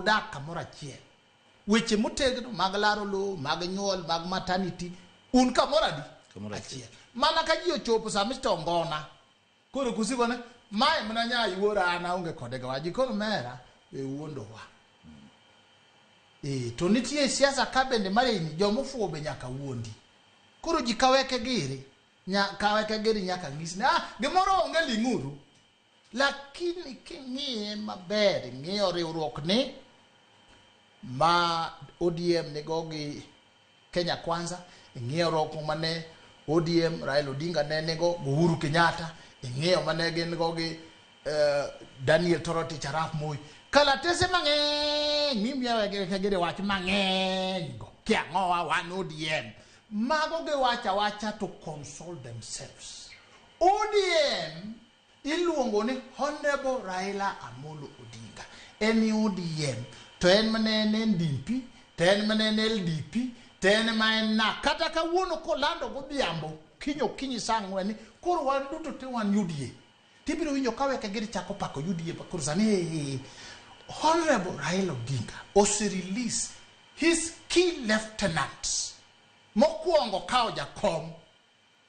Udak kamoro achiel. Weche motegno mag laro lowo, mag nyuol, mag maternity, un kamoro adi? Kamoro achiel. Mana ka ji ochopo sama itongona, koro kusikone, mae mana nya yuora an aonge kode ga wach. Koro mera, we wuondowa. Eh, to nitie siasa ka bende mar joma ofuwo be nyaka wuondi. Koro ji kaweke giri, nya, kaweke giri nyaka nyis ni, ah, gimoro onge ling'uru. Lakini king'iye maber, ing'iyo riwruok ni ma ODM nigo gi Kenya Kwanza, ing'iyo riwruok mane ODM Raila Odinga ne nigo gi Uhuru Kenyatta, ing'iyo mane gin go gi Daniel Toroitich arap Moi. Kalatese mang'eny mimiyo giri wach mang'eny go. Kiang'owa wan ODM. Mago giwacho awacha to console themselves. ODM iluongo ni Honorable Raila Amolo Odinga. En ODM. To en mane en NDP, to en mane en LDP, to en ma en na. Kata kawuono kolando godhiambo, kiny okinyi saa 4 ni koro wan duto te wan UDA. Tibiro winjo ka weke giri chako pako UDA koro sani eh, Honorable Raila Odinga ose release his key lieutenants. Mokwongo kawo jakom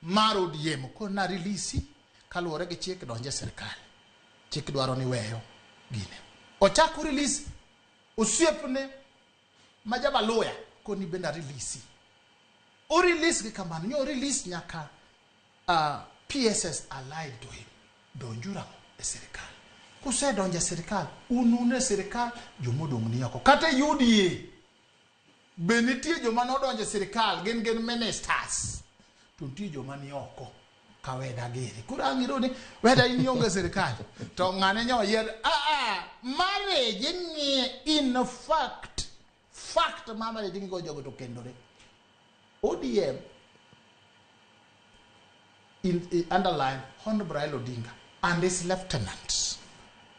mar ODM koro na release kaluwore gi chik donje sirkal. Chik dwaro ni weyo gine. Ochako release osiepne ma jabaluya koni bende a release. O release gi kamano, nyo release nyaka PSS allied to him. Donjuru e sirkal. Kusedonjo e sirkal, un un e sirkal, jomodong' ni oko. Kata e UDA, be nitie joma nodonjo e sirkal, gin ministers. To nitie joma ni oko ka weda giri. Koro ang' iro ni weda in ionge e sirkal. To ng'ane nyo oyier, marriage ing'iye in fact, fact ma marriage ing'iyo jogo to kendore. ODM in underline Honorable Raila Odinga and his lieutenants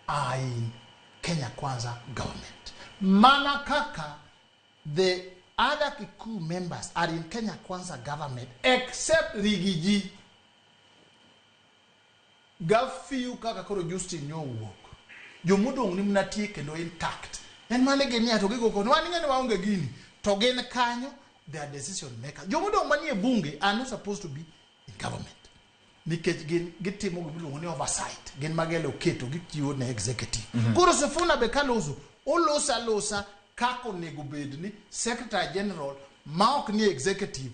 are in Kenya Kwanza government. Mana kaka the other Kikuyu members are in Kenya Kwanza government except Riggy G. Gafiu kaka koro Justin nyo owuok. Jomodong' ni mana tie kendo intact. En mane gin ya to gigo kono wan ing'e ni waonge gini. To gin kanyo they are decision maker. Jomodong' manie bunge are not supposed to be in government. Nikech gin gitimo gima iluongo ni oversight. Gin magelo keto gichiwo ne executive. Koro Sifuna be kaloso, oloso alosa kaka onego bed ni Secretary General ma ok ni executive.